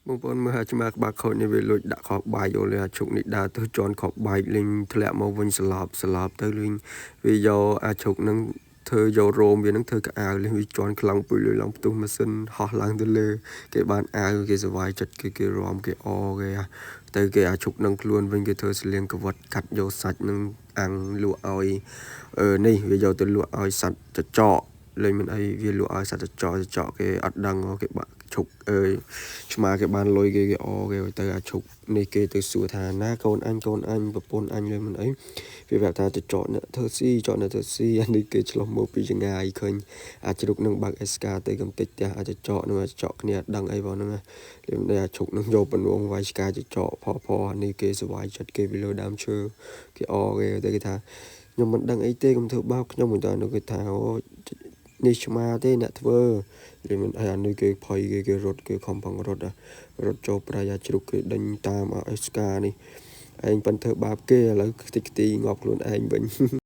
បងប្អូនមើលអាឆ្មាក្បាលខូចនេះវាលួចដាក់ខោបាយយកលេអាឈុកនេះដើរទៅជន់ខោបាយលេងធ្លាក់មកវិញស្លាប់ស្លាប់ទៅលេងវាយកអាឈុកនឹងធ្វើយករោមវានឹងធ្វើកៅអៅលេងវាជន់ខ្លាំងពុយលុយឡើងផ្ទុះម៉ាស៊ីនហោះឡើងទៅលើគេបានអាវគេសុវ័យចិត្តគេគេរំគេអគេទៅគេអាឈុកនឹងខ្លួនវិញគេធ្វើស្លៀងកវត្តកាត់យកសាច់នឹងអាំងលក់ឲ្យអឺនេះវាយកទៅលក់ឲ្យសត្វចចកលេងមិនអីវាលក់ឲ្យសត្វចចកចចកគេអត់ដឹងគេបាក់ឈុកអើយឆ្មាគេបានលុយគេគេអគេទៅអាឈុកនេះគេទៅសួរថាណាកូនអញកូនអញប្រពន្ធអញលេងមិនអីវាប្រាប់ថាចចកអ្នកធ្វើស៊ីចកអ្នកធ្វើស៊ីអានេះគេឆ្លោះមកពីចងាយឃើញអាជ្រូកនឹងបើកអេស្កាទៅកំតិចផ្ទះអាចចកនឹងអាចចកគ្នាអត់ដឹងអីផងហ្នឹងលេងមិនអាឈុកនឹងយកបនួងវាយឆ្កាចចកផផអានេះគេសុវ័យចិត្តគេពីលើដើមឈើគេអគេទៅគេថាខ្ញុំមិនដឹងអីទេកុំធ្វើបាបខ្ញុំមិនតើនោះគេថាអូនេះឆ្មាទេអ្នកធ្វើលេងមិនអីអានេះគេភ័យគេគេរត់គេខំផងរត់រត់ចូលប្រៃអាជ្រូកគេដេញតាមអេស្កានេះឯងប៉ិនធ្វើបាបគេឥឡូវខ្ទេចខ្ទីងាប់ខ្លួនឯងវិញ។